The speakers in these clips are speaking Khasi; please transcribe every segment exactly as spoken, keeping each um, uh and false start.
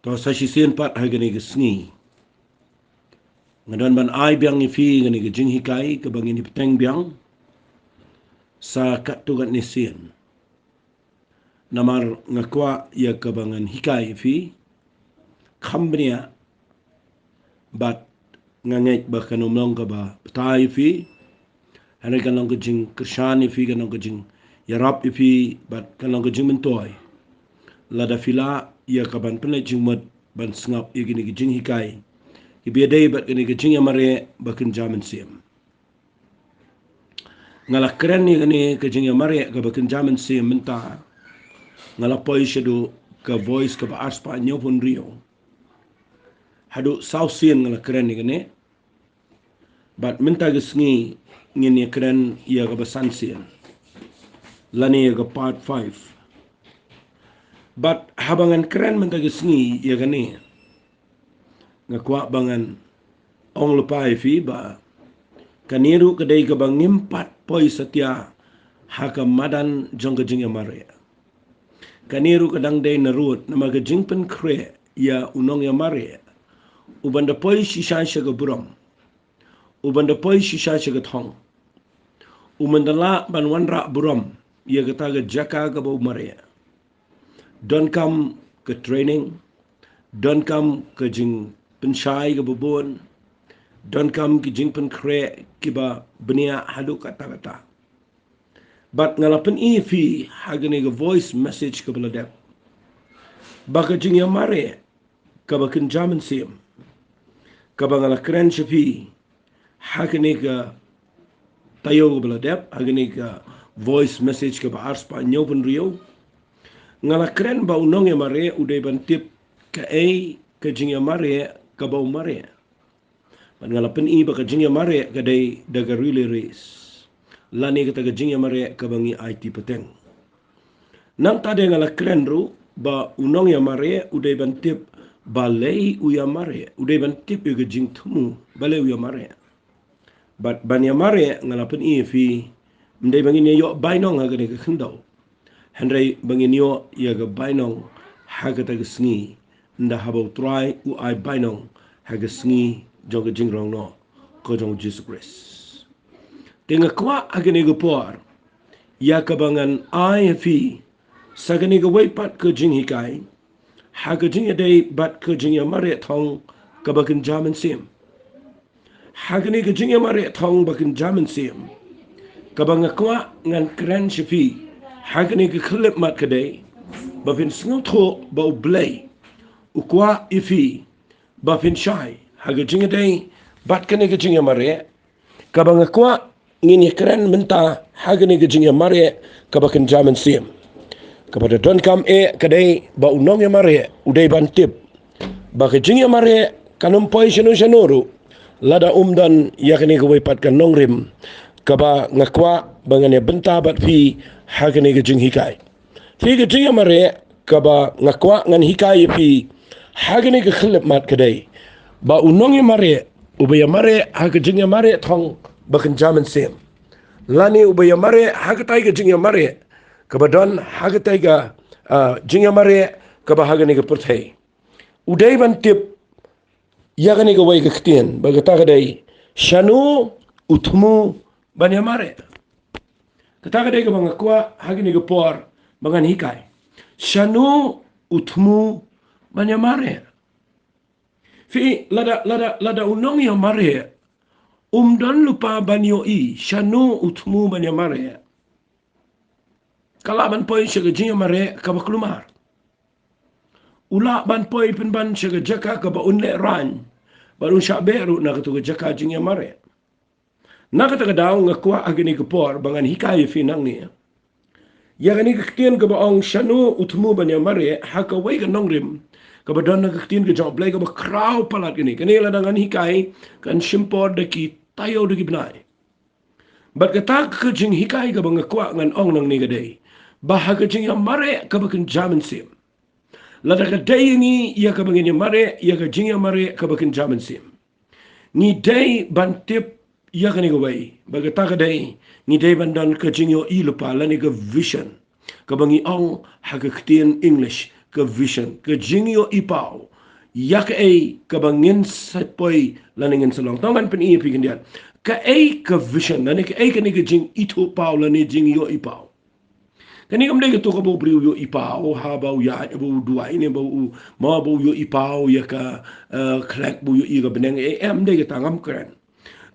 To sa shisien pat ha kane ka sngi nga don ban ai biang ïa phi kane ka jinghikai kaba ngin ïa bteng biang sa katto katne sien. Namar nga kwah ïa kaba ngan hikai ïa phi kham bniah, bad nga ngeit ba kan ym long kaba bthah ïa phi. Hynrei kan long ka jingkyrshan ïa phi, kan long ka jingïarap ïa phi, bad kan long ka jingmyntoi lada phi lah ïa ka ban pynleit jingmut ban sngap ïa kine ki jinghikai kiba ïadei bad kane ka jingïamareh ba kynja mynsiem. Nga la kren ïa kane ka jingïamareh kaba kynja mynsiem mynta. Nga la poi shaduh ka Voice kaba arspah hynñiewphew hynriew. Haduh saw sien nga la kren ïa kane. Bad mynta ka sngi ngin ïa kren ïa kaba san sien, lane ïa ka part five. Bad haba ngan kren mynta ka sngi ïa kane, nga kwah ba ngan ong lypa ïa phi ba kane ruh ka dei kaba ngim pat poi satia ha ka madan jong ka jingïamareh. Kane ruh ka dang dei narud namar ka jingpynkhreh ïa u nongïamareh, u ban da poi shisha sha ka burom, u ban da poi shisha sha ka thong, u ban da lah ban wanrah burom ïa kata ka jaka kaba u mareh. Donkam ka training, donkam ka jingpynshai kaba bun, donkam ki jingpynkhreh kiba bniah haduh katta katta. Bad nga la pyni ïa phi ha kane ka voice message kaba la dep ba ka jingïamareh kaba kynja mynsiem kaba nga la kren sha phi ha kane ka taïew kaba la dep, ha kane ka voice message kaba arspah hynñiewphew hynriew, nga la kren ba u nongïamareh u dei ban tip kaei ka jingïamareh kaba u mareh. Bad nga la pyni ba ka jingïamareh ka dei da ka relay race, lane kata ka jingïamareh kaba ngi aiti pateng. Nangta de nga la kren ruh ba u nongïamareh u dei ban tip balei u ïamareh, u dei ban tip ïa ka jingthmu balei u ïamareh. Bad ban ïamareh nga la pyni ïa phi, ym dei ba ngin ïa ïoh bainong ha kane ka khyndew, hynrei ba ngin ïoh ïa ka bainong ha kata ka sngi, ynda haba u Trai u ai bainong ha ka sngi jong ka jingrong noh ka jong u Jisu Khrist. Te nga kwah ha kane ka por ïa kaba ngan ai ha phi sa kane kawei pat ka jinghikai ha ka jingïadei bad ka jingïamareh thong kaba kynja mynsiem. Ha kane ka jingïamareh thong ba kynja mynsiem kaba nga kwah ngan kren sha phi ha kane ka khyllipmat ka dei ba phin sngewthuh ba U Blei u kwah ïa phi ba phin shai ha ka jingïadei bad kane ka jingïamareh. Kaba nga kwah ngin ïa kren mynta ha kane ka jingïamareh kaba kynja mynsiem. Kaba da donkam eh ka dei ba u nongïamareh u dei ban tip ba ka jingïamareh kan ym poi shano shano ruh lada um don ïa kane kawei pat ka nongrim kaba nga kwah ba ngan ïa bynta bad phi ha kane ka jinghikai. Te ka jingïamareh kaba nga kwah ngan hikai ïa phi ha kane ka khyllipmat ka dei ba u nongïamareh uba ïamareh ha ka jingïamareh thong ba kynja mynsiem, lane uba ïamareh ha katai ka jingïamareh kaba don ha katai ka, ah, jingïamareh kaba ha kane ka pyrthei, u dei ban tip ïa kane kawei ka ktien ba kata ka dei shano u thmu ban ïamareh. Kata ka dei kaba nga kwah ha kane ka por ba ngan hikai. Shano u thmu ban ïamareh. Phi, lada, lada, lada u nongïamareh um don lypa ban ïohi shano u thmu ban ïamareh, ka lah ban poi sha ka jingïamareh kaba kulmar. U lah ban poi pynban sha ka jaka kaba un lehraiñ bad un shah beh ruh na kato ka jaka jingïamareh. Na kata ka daw nga kwah ha kane ka por ba ngan hikai ïa phi nangne ïa kane ka ktien kaba ong shano u thmu ban ïamareh ha kawei ka nongrim kaba don na ka ktien ka jong U Blei kaba khraw palat kane. Kane lada ngan hikai kan shim por da ki taïew da ki bnai. Bad kata ka jinghikai kaba nga kwah ngan ong nangne ka dei ba ha ka jingïamareh kaba kynja mynsiem, lada ka dei ïa ngi ïa kaba ngin ïamareh ïa ka jingïamareh kaba kynja mynsiem, ngi dei ban tip ïa kane kawei ba kata ka dei ngi dei ban don ka jingïohi lypa lane ka vision, kaba ngi ong ha ka ktien English ka vision, ka jingïohi paw ïa kaei kaba ngin sa poi lane ngin sa long. Tang ngan pyni ïa phi khyndiat kaei ka vision lane kaei kane ka jingithuhpaw lane jingïohipaw. Kane kam dei kato kaba u briew u ïohipaw haba u ïaid, ba u duwai ne ba u, ma ba u ïohipaw ïa ka, eh, khlek, ba u ïohi ïa ka bneng, eh, em dei kata, ngam kren.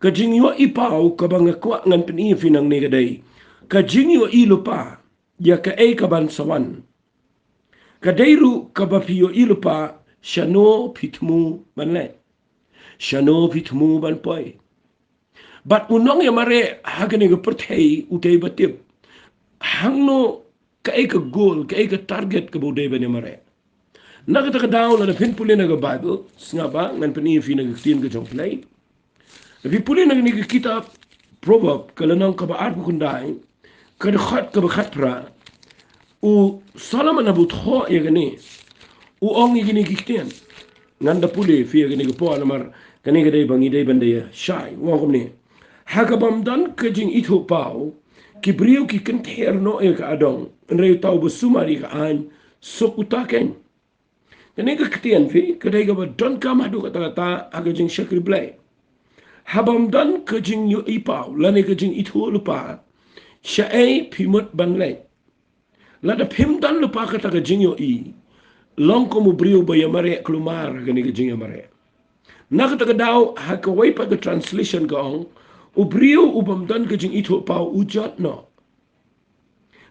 Ka jingïohipaw kaba nga kwah ngan pyni ïa phi nangne ka dei ka jingïohi lypa ïa kaei kaban sa wan. Ka dei ruh kaba phi ïohi lypa shano phi thmu ban leit, shano phi thmu ban poi. Bad u nongïamareh ha kane ka pyrthei u dei ba tip hangno, kaei ka goal, kaei ka target kaba u dei ban ïamareh. Na kata ka daw, lada phin pule na ka Bible, sngap ba ngan pyni ïa phi na ka ktien ka jong U Blei. Lada phi pule na kane ka kitab Proverb, ka lynnong kaba arphew khyndai, ka dkhot kaba khatphra, u Solomon haba u thoh ïa kane, u ong ïa kine ki ktien. Ngan da pule ïa phi ïa kane ka por namar kane ka dei ba ngi dei ban da ïa shai. U ong kumne: Ha kaba ym don ka jingithuhpaw, ki briew ki kynther noh ïa ka adong, hynrei uta uba sumar ïa ka aiñ, suk uta keiñ. Kane ka ktien phi, ka dei kaba donkam haduh katta katta ha ka jingshakri Blei. Haba ym don ka jingïohipaw lane ka jingithuh lypa, shaei phi mut ban leit? Lada phim don lypa kata ka jingïohi, long kum u briew ba ïamareh kulmar ha kane ka jingïamareh. Na kata ka daw, ha kawei pat ka translation ka ong, u briew uba ym don ka jingithuhpaw u jot noh.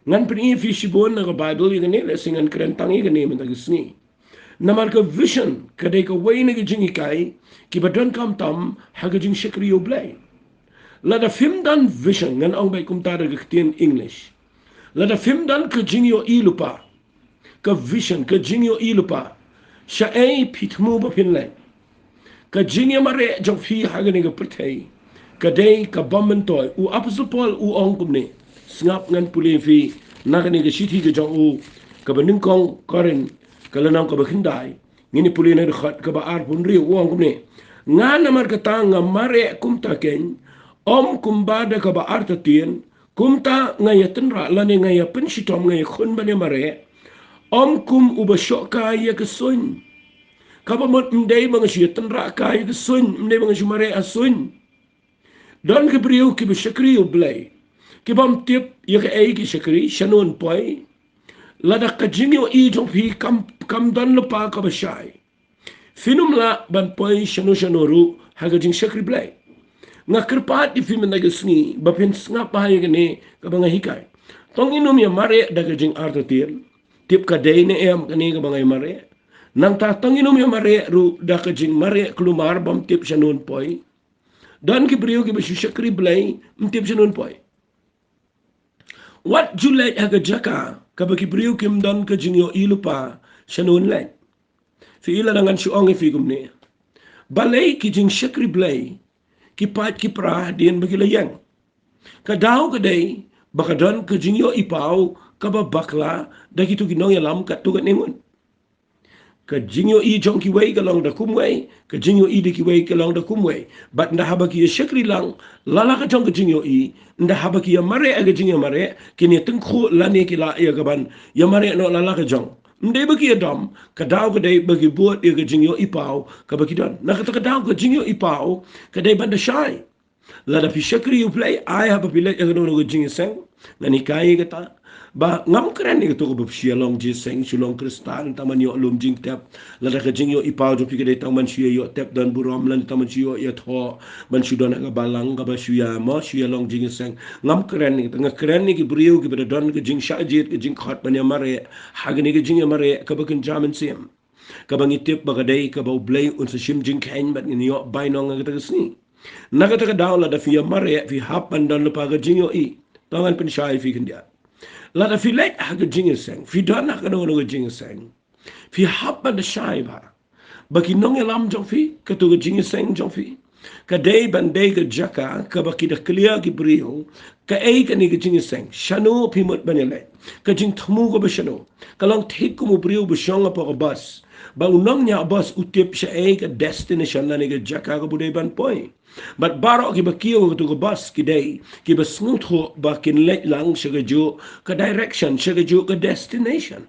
Ngan pyni ïa phi shibun na ka Bible ïa kane, lehse ngan kren tang ïa kane mynta ka sngi. Namar ka vision ka dei kawei na ka jinghikai kiba donkam tam ha ka jingshakri ïa U Blei. Lada phim don vision, ngan ong beit kumta da ka ktien English, lada phim don ka jingïohi lypa, ka vision, ka jingïohi lypa, shaei phi thmu ba phin leit? Ka jingïamareh jong phi ha kane ka pyrthei ka dei ka bym myntoi. U Apostol Paul u ong kumne, sngap ngan pule ïa phi na kane ka shithi ka jong u, kaba nyngkong Korinth, ka lynnong kaba khyndai, ngin ïa pule na ka dkhot kaba arphew hynriew, u ong kumne: Nga namar kata nga mareh kumta keiñ, ym kumba da kaba artatien, kumta nga ïatynrah lane nga ïapynshitom, nga ïakhun ban ïamareh, ym kum uba shoh kai ïa ka suiñ. Kaba mut ym dei ba nga shu ïatynrah kai ïa ka suiñ, ym dei ba nga shu mareh ha suiñ. Don ki briew kiba shakri ïa U Blei, ki bym tip ïa kaei ki shakri, shano yn poi. Lada ka jingïohi jong phi kam, kam don lypa kaba shai, phin ym lah ban poi shano shano ruh ha ka jingshakri Blei. Nga kyrpad ïa phi mynta ka sngi ba phin sngap bha ïa kane kaba nga hikai. To ngin ym ïamareh da ka jingartatien, tip ka dei ne em kane kaba nga ïamareh. Nangta to ngin ym ïamareh ruh da ka jingmareh kulmar bym tip shano yn poi. Don ki briew kiba shu shakri Blei ym tip shano yn poi. Wat ju leit ha ka jaka kaba ki briew kim don ka jingïohi lypa, shano yn leit? Phi i, lada ngan shu ong ïa phi kumne, balei ki jingshakri Blei ki pait ki pra hadien ba ki la ïeng? Ka daw ka dei ba ka don ka jingïohipaw kaba bakla da kito ki nongïalam katto katne ngut. Ka jingïohi jong kiwei ka long da kumwei, ka jingïohi da kiwei ka long da kumwei. Bad ynda haba ki ïa shakri lang la la ka jong ka jingïohi, ynda haba ki ïamareh ha ka jingïamareh, kin ïa tyngkhuh lane ki lah ïa kaban ïamareh noh la la ka jong. Ym dei ba ki ïadom, ka daw ka dei ba ki bud ïa ka jingïohipaw kaba ki don. Na kata ka daw ka jingïohipaw ka dei ban da shai. Lada phi shakri ïa U Blei, ai haba phi leit ha kano kano ka jingïaseng, ngan hikai ïa kata. Ba ngam kren ïa kato kaba phi shu ïa long jingïaseng, shu long Khristan tang ban ïoh lum jingtep. Lada ka jingïohipaw jong phi ka dei tang ban shu ïa ïoh tep don burom lane tang ban shu ïoh ïathoh, ban shu don ha ka balang kaba shu ïa mo, shu ïa long jingïaseng. Ngam kren ïa kata. Nga kren ïa ki briew kiba da don ka jingshah jied, ka jingkhot ban ïamareh ha kane ka jingïamareh kaba kynja mynsiem, kaba ngi tip ba ka dei kaba U Blei un sa shim jingkheiñ bad ngin ïoh bainong ha kata ka sngi. Na kata ka daw, lada phi ïamareh, phi hap ban don lypa ka jingïohi. To ngan pynshai ïa phi khyndiat. Lada phi leit ha ka jingïaseng, phi don ha kano kano ka jingïaseng, phi hap ban da shai bha ba ki nongïalam jong phi, kato ka jingïaseng jong phi, ka dei ban dei ka jaka kaba ki da clear ki briew kaei kane ka jingïaseng, shano phi mut ban ïaleit. Ka jingthmu kaba shano, ka long thik kum u briew ba shong hapoh ka bus, ba u nongñiah bus u tip shaei ka destination lane ka jaka kaba u dei ban poi. Bad baroh kiba kiew ha kato ka bus ki dei kiba sngewthuh ba kin leit lang sha kajuh ka direction, sha kajuh ka destination.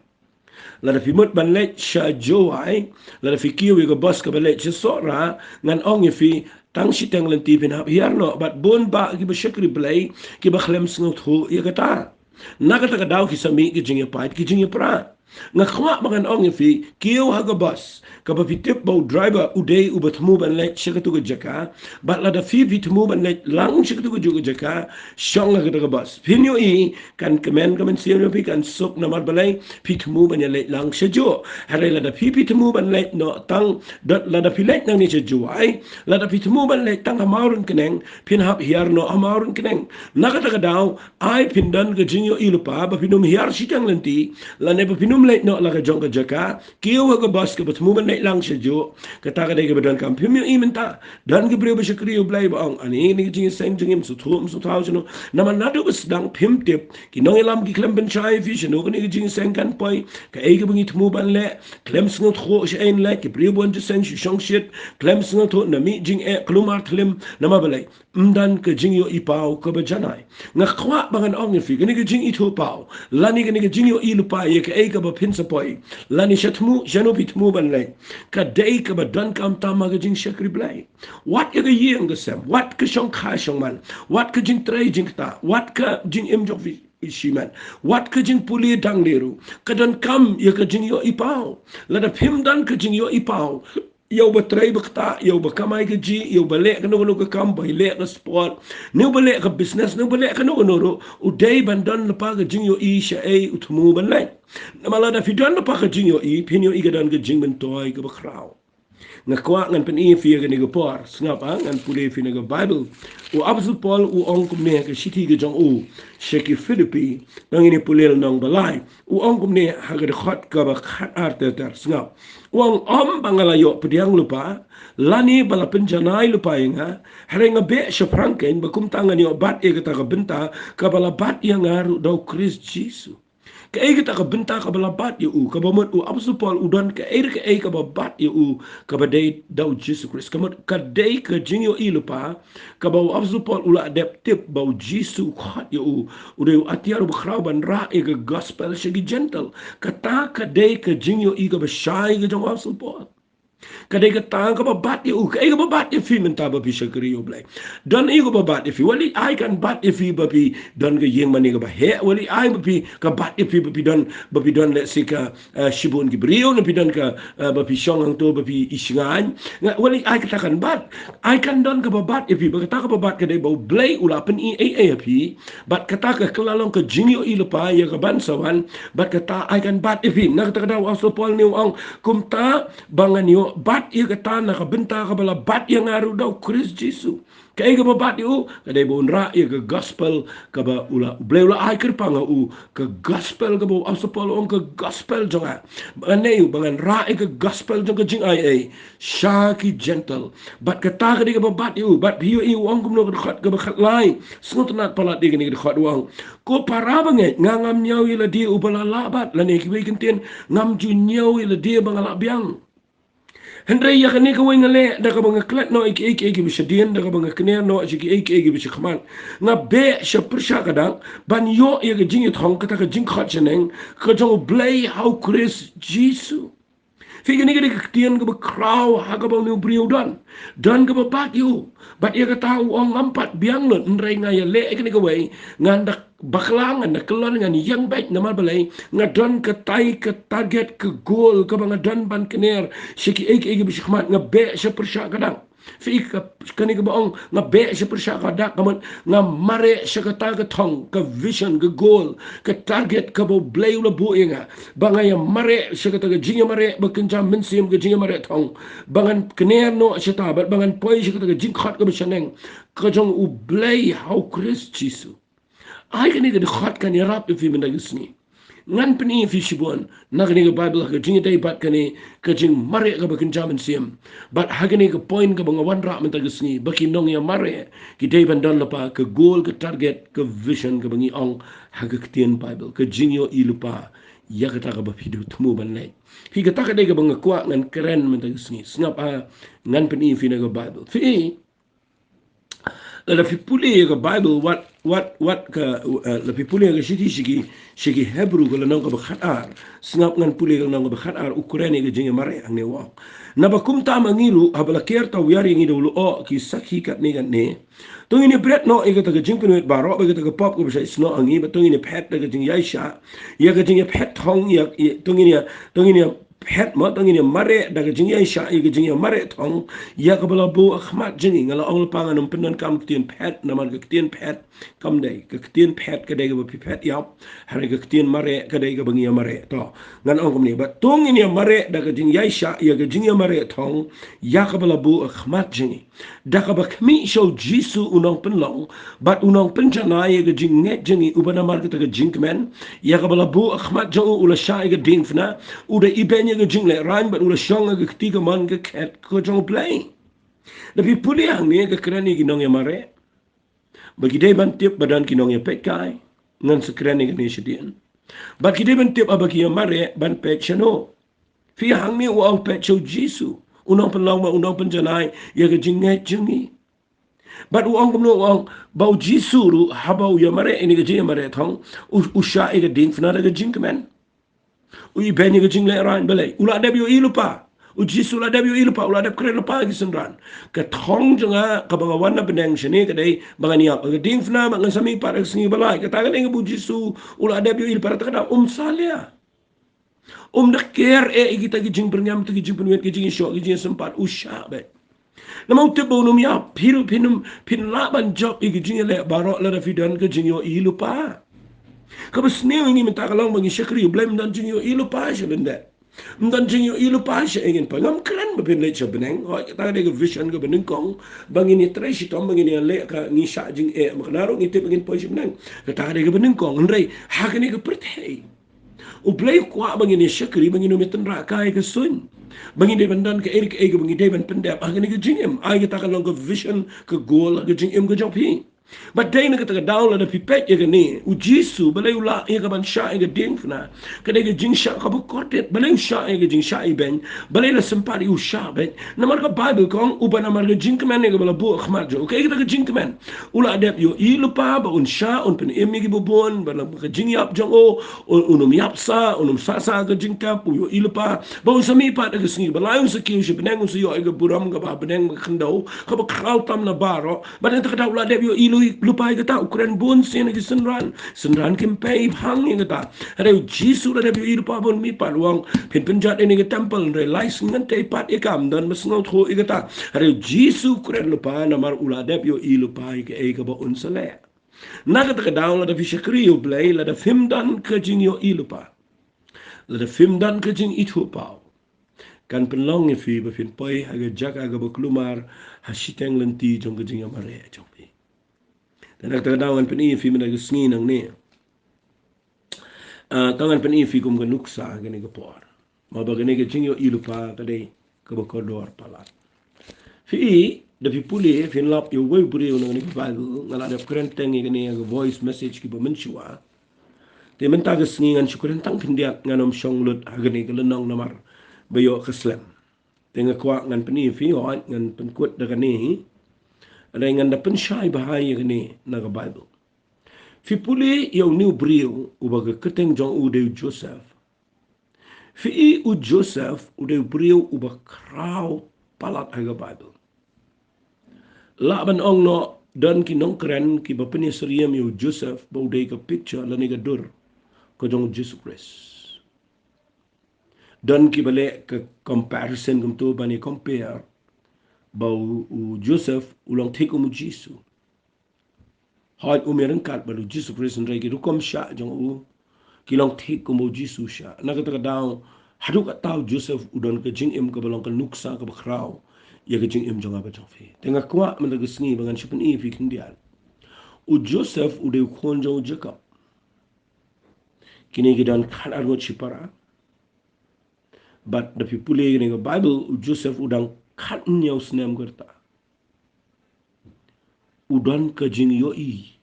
Lada phi mut ban leit sha Jowai, lada phi kiew ïa ka bus kaba leit sha Sohra, ngan ong ïa phi, tang shiteng lynti phin hap hiar noh, bad bun bah kiba shakri Blei, kiba khlem sngewthuh ïa kata. Na kata ka daw ki sa mih ki jingïapait, ki jingïapra. Nga kwah ba ngan ong ïa phi, kiew ha ka bus kaba phi tip ba u driver u dei uba thmu ban leit sha katu ka jaka, bad lada phi phi thmu ban leit lang sha katu ka jaka, shong ha kata ka bus. Phin ïohi, kan kmen ka mynsiem ïa phi, kan suk, namar balei? Phi thmu ban ïaleit lang shajuh. Hynrei lada phi phi thmu ban leit noh tang, da-, lada phi leit nangne sha Jowai, lada phi thmu ban leit tang ha Mawryngkneng, phin hap hiar noh ha Mawryngkneng. Na kata ka daw, ai phin don ka jingïohi lypa ba phin ym hiar shiteng lynti, lane ba phin ym leit noh la ka jong ka jaka, kiew ha ka bus kaba thmu ban leit lang shajuh. Kata ka dei kaba donkam. Phim ïohi mynta, don ki briew ba shakri ïa u Blei ba ong, ani, kane ka jingïaseng jong ngi, ym sngewthuh, ym sngewthuh shano. Namar naduh ba sdang phim tip, ki nongïalam ki khlem pynshai ïa phi shano kane ka jingïaseng kan poi, kaei kaba ngi thmu ban leh, khlem sngewthuh shaei leh, ki briew ba wan jingïaseng shu shongshit, khlem sngewthuh, na mih jingeh, kulmar thlim, namar balei? Ym don ka jingïohi paw kaba janai. Nga kwah ba ngan ong ïa phi, kane ka jingithuh paw, lane kane ka jingïohi lypa ïa kaei kaba phin sa poi, lane sha thmu, shano phi thmu ban leit, ka dei kaba donkam tam ha ka jingshakri Blei. Wat ïa ka ïing ka sem, wat ka shongkha shongman, wat ka jingtrei jingktah, wat ka jingim jong phi shimet, wat ka jingpule dang liru, ka donkam ïa ka jingïohi paw. Lada phim don ka jingïohi paw, ïa uba trei ba ktah, ïa uba kamai kajih, ïa uba leh kano kano ka kam, ba leh ka sport, ne uba leh ka business, ne uba leh kano kano ruh, u dei ban don lypa ka jingïohi shaei u thmu ban leit. Namar lada phi don lypa ka jingïohi, phin ïohi ka don ka jingmyntoi kaba khraw. Nga kwah ngan pyni ïa phi ha kane ka por, sngap, ha, ngan pule ïa phi na ka Baibl. U Apostol Paul u ong kumne ha ka shithi ka jong u sha ki Philippi, nang ine pule lynnong ba lai. U ong kumne ha ka dkhot kaba khatar ter ter, sngap. U ong, ym ba nga la ïoh pdiang lypa, lane ba la pynjanai lypa ïa nga, hynrei nga beh shaphrang kein, ba kumta ngan ïoh bat ïa kata ka bynta kaba la bat ïa nga ruh da u Khrist Jisu. Kaei kata ka bynta kaba la bat ïa u, kaba mut u Apostol Paul u don kaei re kaei kaba bat ïa u, kaba dei da u Jisu Khrist. Ka mut ka dei ka jingïohi lypa kaba u Apostol Paul u la dep tip ba u Jisu u khot ïa u, u dei u atiar uba khraw ban rah ïa ka gospel sha ki Jentil. Kata ka dei ka jingïohi kaba shai ka jong u Apostol Paul. Ka dei kata kaba bat ïa u, kaei kaba bat ïa phi mynta ba phi shakri ïa u Blei? Don ei kaba bat ïa phi? Wat leit ai kan bat ïa phi ba phi don ka ïing mane kaba heh, wat leit ai ba phi, ka bat ïa phi ba phi don, ba phi don lehse ka, eh, shibun ki briew, ne phi don ka, eh, ba phi shong hangto ba phi ïashngaiñ. Nga, wat leit ai kata kan bat. Ai kan don kaba bat ïa phi, ba kata kaba bat ka dei ba u Blei u la pyni ei ei ïa phi. Bad kata ka kylla long ka jingïohi lypa ïa kaban sa wan, bad kata ai kan bat ïa phi. Na kata ka daw u Apostol Paul une u ong, kumta ba ngan ïoh bat ïa kata na ka bynta kaba la bat ïa nga ruh da u Khrist Jisu. Kaei kaba bat ïa u? Ka dei ba un rah ïa ka gospel kaba u la, u Blei u la ai kyrpang ha u, ka gospel kaba u Apostol Paul u ong ka gospel jong nga. Ba ngan ïoh, ba ngan rah ïa ka gospel jong ka jingai ei sha ki Jentil. Bad kata ka dei kaba bat ïa u, bad phi ïohi u ong kumno ha ka dkhot kaba khatlai. Sngewtynnad palat ïa kane ka dkhot u ong, ko para bangeit, nga ngam ñiew ïa lade uba la lah bat, lane kiwei ki ktien, ngam ju ñiew ïa lade ba nga la biang. Hynrei ïa kane kawei nga leh, da kaba nga klet noh ïa kiei kiei kiba shadien, da kaba nga kner noh sha kiei kiei kiba shakhmat, nga beh sha pyrshah ka dak ban ïoh ïa ka jingïathong, kata ka jingkhot shaneng ka jong u Blei ha u Khrist Jisu. Phi, kane ka dei ka ktien kaba khraw ha kaba une u briew u don. Don kaba bat ïa u. Bad ïa kata u ong, ngam pat biang lut, hynrei nga ïaleh ïa kane kawei, ngan da bakla, ngan da kyllon, ngan ïeng beit, namar balei? Nga don katai ka target, ka goal kaba nga don ban kner sha kiei kiei kiba shakhmat, nga beh sha pyrshah ka dak. Phi, ka, kane kaba ong nga beh sha pyrshah ka dak ka mut nga mareh sha kata ka thong, ka vision, ka goal, ka target kaba u Blei u la buh ïa nga. Ba nga ïamareh sha kata ka jingïamareh bakynja mynsiem, ka jingïamareh thong. Ba ngan kner noh shata, bad ba ngan poi sha kata ka jingkhot kaba shaneng ka jong u Blei ha u Khrist Jisu. Ai kane ka dkhot kan ïarap ïa phi mynta ka sngi. Ngan pyni ïa phi shibun na kane ka Baibl ha ka jingïadei bad kane ka jingmareh kaba kynja mynsiem. Bad ha kane ka point kaba nga wanrah mynta ka sngi, ba ki nongïamareh ki dei ban don lypa ka goal, ka target, ka vision kaba ngi ong ha ka ktien Baibl, ka jingïohi lypa ïa kata kaba phi thmu ban leh. Phi, kata ka dei kaba nga kwah ngan kren mynta ka sngi. Sngap, ha, ngan pyni ïa phi na ka Baibl. Phi, Lada phi pule ïa ka Bible, wat, wat, wat ka, eh, lada phi pule ïa ka shithi sha ki, sha ki Hebru ka lynnong kaba khatar. Sngap ngan pule ka lynnong kaba khatar, u kren ïa ka jingïamareh hangne u ong. Naba kumta ma ngi ruh, haba la ker tawiar ïa ngi da u lyoh ki sakhi katne katne. To ngin ïa bret noh ïa kata ka jingpynwit baroh, bad ïa kata ka pop kaba shah snoh ha ngi, bad to ngin ïa phet da ka jingïaishah, ïa ka jingïaphet thong, ïa, ïa, to ngin ïa, to ngin ïa phet mo, to ngin ïa mareh da ka jingïaishah, ïa ka jingïamareh thong, ïa kaba la buh ha khmat jong ngi. Nga la ong lypa ngan ym pyndonkam ka ktien phet, namar ka ktien phet kam dei, ka ktien phet ka dei kaba phi phet ïap, hynrei ka ktien mareh ka dei kaba ngi ïamareh. To, ngan ong kumne, bad to ngin ïa mareh da ka jingïaishah, ïa ka jingïamareh thong, ïa kaba la buh ha khmat jong ngi. Da kaba khmih sha u Jisu u nongpynlong, bad u nongpynjanai ïa ka jingngeit jong ngi, uba namar kata ka jingkmen, ïa kaba la buh ha khmat jong u, u la shah ïa ka diengphna, u da ibeiñ ïa ka jinglehrain, bad u la shong ha ka kti kamon ka khet ka jong U Blei. Lada phi pule hangne ka kren ïa ki nongïamareh. Ba ki dei ban tip ba don ki nongïapeit kai. Ngan sa kren ïa kane shadien. Bad ki dei ban tip haba ki ïamareh ban peit shano. Phi hangne u ong peit sha u Jisu. U nongpynlong bad u nongpynjanai ïa ka jingngeit jong ngi. Bad u ong kumno, u ong ba u Jisu ruh haba u ïamareh ïa kane ka jingïamareh thong, u, u shah ïa ka diengphna da ka jingkmen. U ibeiñ ïa ka jinglehrain. Balei? U la dep ïohi lypa. U Jisu u la dep ïohi lypa, u la dep kren lypa ha ki synran. Ka thong jong nga kaba nga wan na bneng shane ka dei ba ngan ïap ha ka diengphna, ba ngan sa mihpat ha ka sngi ba lai. Kata ka dei kaba u Jisu u la dep ïohi lypa, kata ka dei um salia. Um da ker eh ïa kita ki jingbyrngem, kita ki jingpynwit, ki jingïashoh, ki jingïasympat, u shah beit. Namar u tip ba un ym ïap, phin, phin ym, phin lah ban jop ïa ki jingïaleh baroh lada phi don ka jingïohi lypa. Kaba sniew ïa ngi mynta ka long ba ngi shakri U Blei, ym don jingïohi lypa sha lyndet. Ym don jingïohi lypa sha ïing poi. Ngam kren ba phin leit sha bneng. Hooid, kata ka dei ka vision kaba nyngkong. Ba ngin ïatrei shitom, ba ngin ïaleh ka, ngi shah jingeh, ma kane ruh ngi tip ba ngin poi sha bneng. Kata ka dei kaba nyngkong. Hynrei ha kane ka pyrthei, U Blei u kwah ba ngin ïa shakri, ba ngin ym ïatynrah kai ka suiñ. Ba ngin dei ban don kaei kaei kaba ngi dei ban pyndep ha kane ka jingim. Ai kata ka long ka vision, ka goal ha ka jingim ka jong phi. Bad dei na kata ka daw lada phi peit ïa kane, u Jisu balei u lah ïa ka ban shah ïa ka diengphna. Ka dei ka jingshah kaba kordit, balei u shah ïa ka jingshah ibeiñ, balei la sympat ïa u shah beit. Namar ka Baibl ka ong uba namar ka jingkmen ïa kaba la buh ha khmat jong u. Kaei kata ka jingkmen? U la dep ïohi lypa ba un shah, un pynim ïa kiba bun, ba la ka jingïap jong u, un, un ym ïap sah, un ym sah sah ka jingtep, u ïohi lypa ba un sa mihpat ha ka sngi ba lai, un sa kiew sha bneng, un sa ïoh ïa ka burom kaba ha bneng, ba khyndew, kaba khraw tam na baroh. Bad na kata ka daw u la dep ïohi lypa ïa kata, u kren bun sien ha ki synran. Synran kim pei phang ïa kata. Hynrei u Jisu u la dep ïohi lypa ba un mihpat, u ong phin pynjot ïa kane ka temple, hynrei lai sngi ngan tei pat ïa ka, ym don ba sngewthuh ïa kata. Hynrei u Jisu u kren lypa namar u la dep ïohi lypa ïa kaei kaba un sa leh. Na kata ka daw lada phi shakri ïa U Blei, lada phim don ka jingïohi lypa, lada phim don ka jingithuhpaw, kan pynlong ïa phi ba phin poi ha ka jaka kaba kulmar ha shiteng lynti jong ka jingïamareh jong phi. Te na kata ka daw ngan pyni ïa phi mynta ka sngi nangne. Ah, to ngan pyni ïa phi kum ka nuksa ha kane ka por. Ma ba kane ka jingïohi lypa ka dei kaba kordor palat. Phi i, da phi pule, phin lap ïa uwei u briew na kane ka Baibl, nga la dep kren teng ïa kane ha ka voice message kiba mynshuwa. Te mynta ka sngi ngan shu kren tang khyndiat, ngan ym shong lut ha kane ka lynnong namar ba ïoh ka slem. Te nga kwah ngan pyni ïa phi, hooid ngan pynkut da kane hi. Hynrei ngan da pynshai bha ïa kane na ka Baibl. Phi pule ïa une u briew uba ka kyrteng jong u dei u Joseph. Phi i, u Joseph u dei u briew uba khraw palat ha ka Baibl. Lah ban ong noh don ki nongkren kiba pynïasyriem ïa u Joseph ba u dei ka picture lane ka dur ka jong u Jisu Khrist. Don kiba leh ka comparison kumto, ban ïa compare ba u, u Joseph u long thik kum u Jisu. Hooid um ïaryngkat bad u Jisu Khrist, hynrei ki rukom shah jong u ki long thik kumba u Jisu shah. Na kata ka daw, haduh katta u Joseph u don ka jingim kaba long ka nuksa kaba khraw ïa ka jingim jong nga bad jong phi. Te nga kwah mynta ka sngi ba ngan shu pyni ïa phi khyndiat. U Joseph u dei u khun jong u Jakob. Kine ki don khatar ngut shipara. Bad da phi pule ïa kane ka Baibl, u Joseph u dang khathynñiew snem ka rta. U don ka jingïohi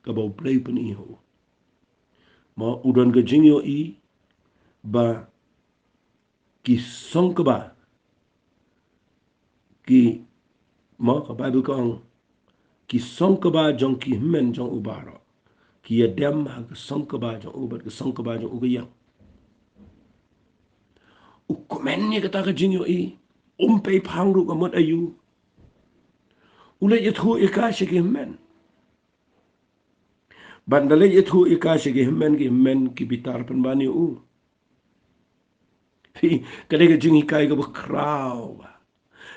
kaba U Blei u pyni ha u. Ma u don ka jingïohi ba ki song kaba, ki, ma ka Baibl ka ong, ki song kaba jong ki hynmen jong u baroh ki ïadem ha ka song kaba jong u bad ka song kaba jong u ka ïeng. U kmen ïa kata ka jingïohi, um pei phang ruh ka mut aïu. U leit ïathuh ïa ka sha ki hynmen. Bad ynda leit ïathuh ïa ka sha ki hynmen, ki hynmen ki bitar pynban ïa u. Phi, ka dei ka jinghikai kaba khraw bha.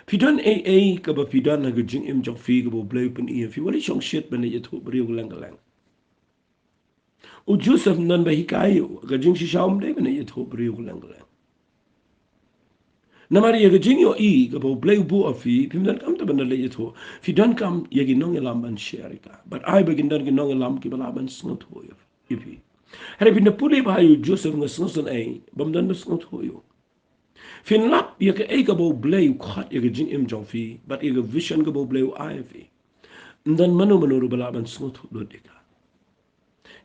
Phi don ei ei kaba phi don ha ka jingim jong phi kaba U Blei u pyni ïa phi, wat leit shongshit ban leit ïathuh briew kylleng kylleng. U Joseph ym don ba hikai ïa u, ka jingshisha um dei ban leit ïathuh briew kylleng kylleng. Namar ïa ka jingïohi kaba U Blei u buh ha phi, phim donkam te ban leit ïathuh. Phi donkam ïa ki nongïalam ban share ïa ka. Bad ai ba kin don ki nongïalam kiba lah ban sngewthuh ïa phi. Hynrei phin da pule bha ïa u Joseph, nga sngewsynei bym don ba sngewthuh ïa u. Phin lap ïa kaei kaba U Blei u khot ïa ka jingim jong phi bad ïa ka vision kaba U Blei u ai ïa phi. Ym don mano mano ruh ba lah ban sngewthuh lut ïa ka.